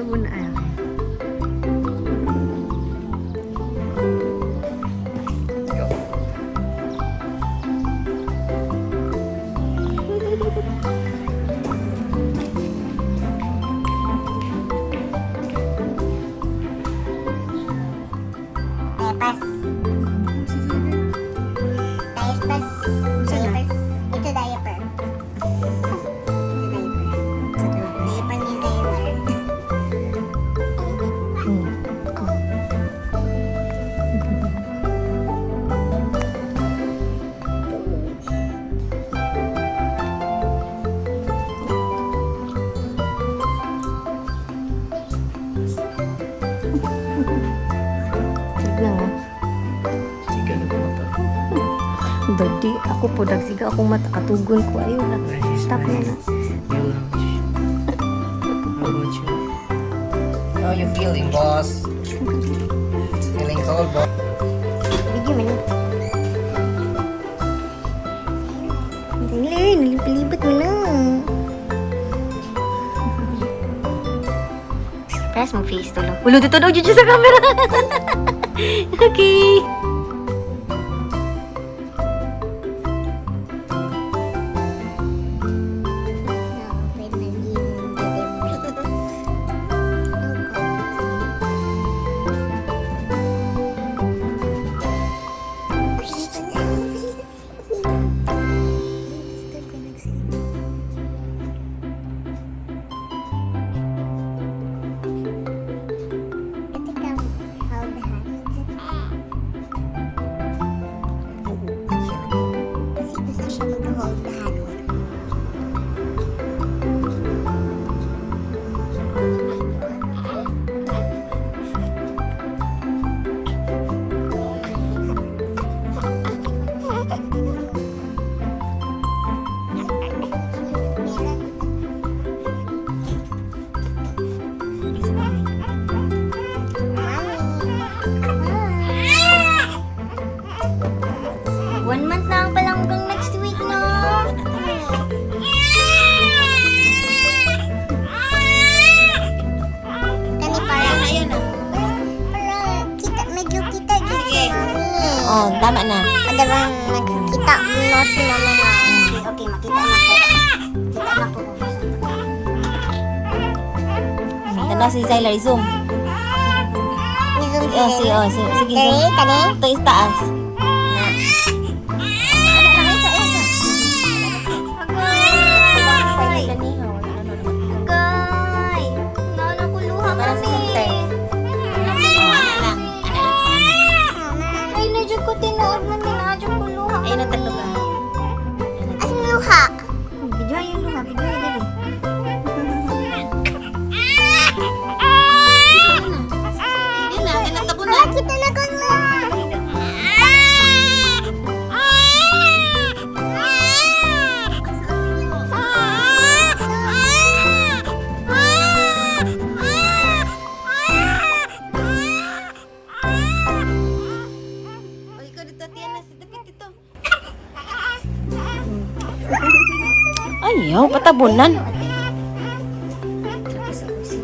Mo na ah. Go. Diapers. Diapers. Diapers. Ito diaper. Ito diaper. Diaper ni Taylor. Wait lang ah. Siga na mata. Daddy, ako po, nagsiga akong mata. Katugon ko. Ayaw na. Stop na na. You lounge. How about you? How you feeling, boss? Feeling cold, boss? Video man yun. Tyler, nalipalibot mo na. Press mo face to lang. Ulo dito daw dyan sa camera. Okay. No, pwede naging diaper. Ate, come hold hands. Kasi gusto siya mag-hold hands. Mami. 1 month na ang palang hanggang next week, no? Kani para ayun na. Para kita medyo kita gyud si mami. Oh, tama na. Padabang nagkita no si mama na. Okay, makita na ko. Kita na ko. Tanaw si Zyler, zoom. Zoom. Oh, sige, oh, sige, sige, zoom. Dali, kani. Ito is taas. Agay! Agay! Nanakuluha Parang sa kami. center. Ay, na ko tinuod man din. Adyo ko luha. Ayun ang tatlo ka. Asan luha? Video yung luha. Video yung dali. Ayun na, ayun ang Wala, kita na ko luha. Uy, ikaw dito, Tiana. Si David dito. Ayaw, patabunan. Tapos ako siya.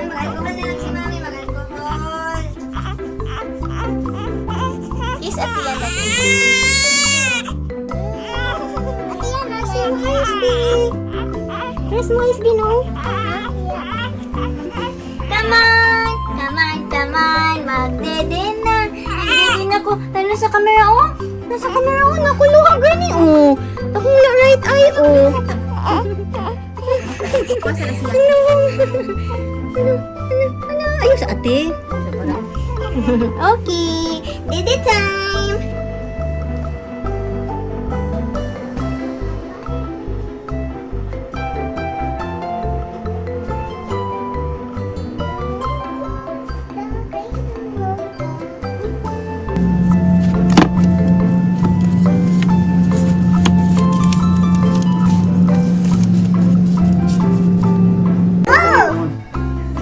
Mag-alcohol na lang si mami. Mag-alcohol. Kiss at Tiana. Ate Yana, say hi, SB. Press mo SB, no? Come on! Come on, come on! Magdede na! Magdede na ko. Ay, nasa camera, oh! Nasa camera, oh! Nakuluha, gani, oh! Akong right eye, oh! Ano? Ano? Ano? Ano? Ayun sa ate. Okay, dede time.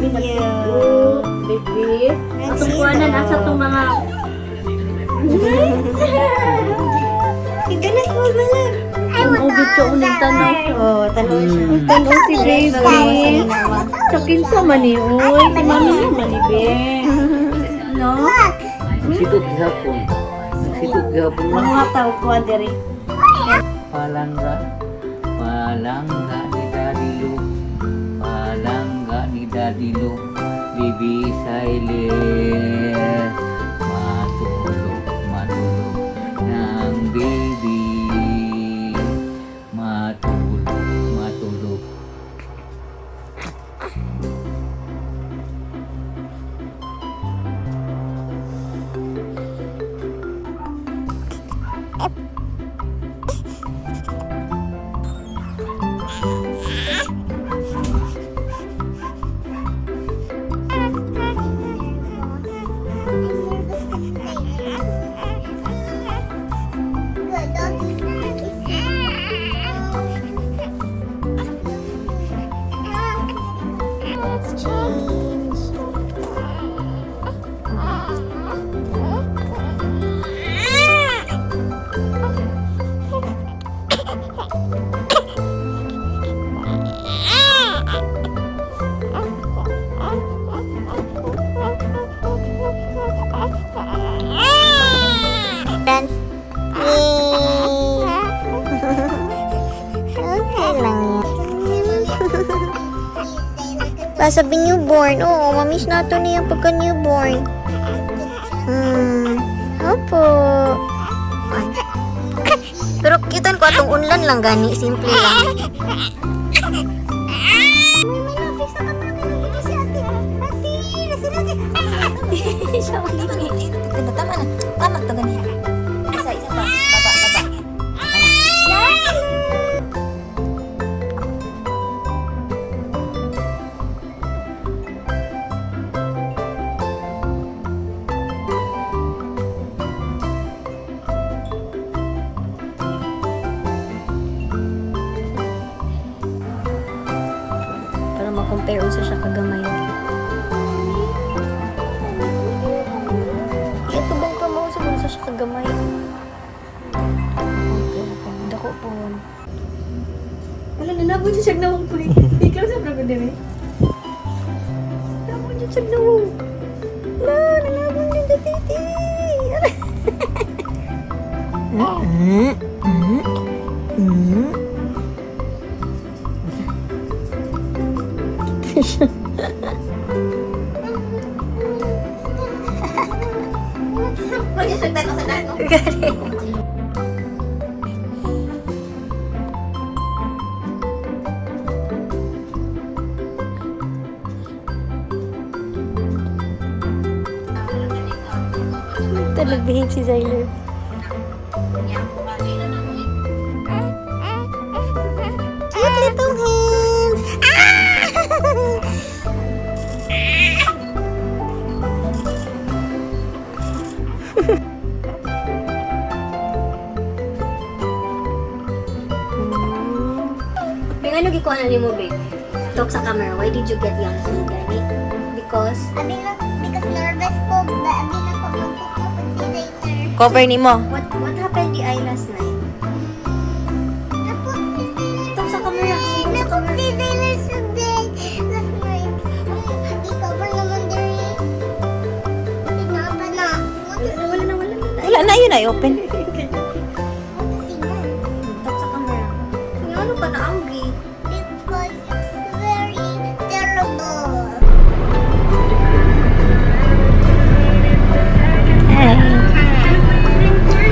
Video. Baby. Atong kuwanan, asa tong mga Ganat mo, malag. Tanaw gid siya uning tanaw siya. Oh, tanaw siya. Tanaw si baby. Sa kinsa man ni oy, si mami naman ni be. No? Nagsidok gihapon. Nagsidok gihapon na. Mga tao ko diri. Palangga. Palangga ni Daddy Lu. Palangga ni Daddy Lu. Baby Silent. Matulog, matulog ng baby. Matulog, matulog. Let's change. Dance. Yay! Okay lang yan. Basta newborn. Oo, mamiss na to niya pagka newborn. Opo. Ay. Pero kitan ko atong unlan lang gani, simple lang. May na-fix na camera kayo nagiging si ate. Ate, nasa ate. Siya ulit. Ganda, tama na. Tama to gani. Isa, isa pa. Baba, baba. Para ma-compare unsa siya kagamay. Ito bang pamaw sa unsa siya kagamay? Compare ko. Dako po. Wala na nabot siya nawong ko. Ikaw sa prago diri. Nabon jud siya nawong. La, nalabon jud na titi. Talagbihave si Zyler. Cute little hands. Ah! Bing, ano gikuha na nimo, babe? Talk sa camera. Why did you get Yankee, gani? Because Abi na, because nervous ko, ba, abi na ko magpupupod si Zainer. Cover nimo. what happened di ay last night? Napot si Zainer. Talk sa camera. Talk sa Napot camera. si Zainer sa bed last night. I-cover naman diri. Sinaba na. What is Wala na, wala na. Wala na yun ay open. what is signal? Talk sa camera. Nga, ano ka na angry? Because it's very terrible.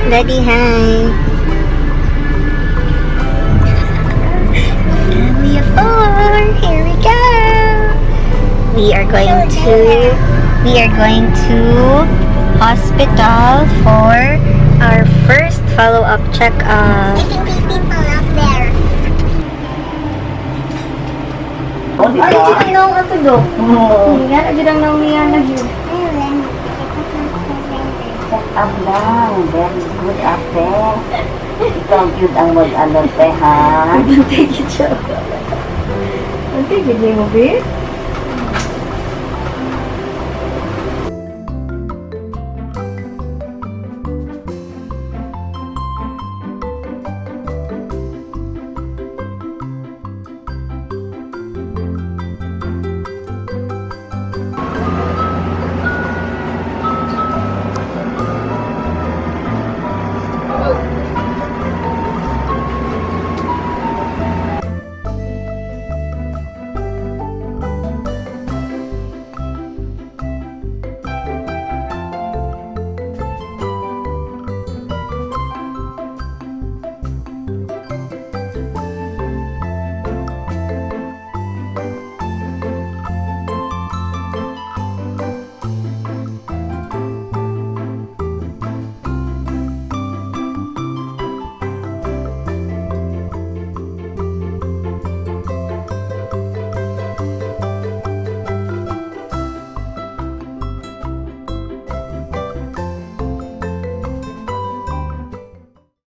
Daddy, hi. Family of four. Here we go. We are going to hospital for our first follow-up checkup. I can see people up there. Ay, di ka naong ato do. Nga na jud ang naong niya na jud. Ayun, Up lang. Very good, ate. Ikaw yun ang mag-ano, te, ha? Bantay gid siya. Bantay gid nimo be.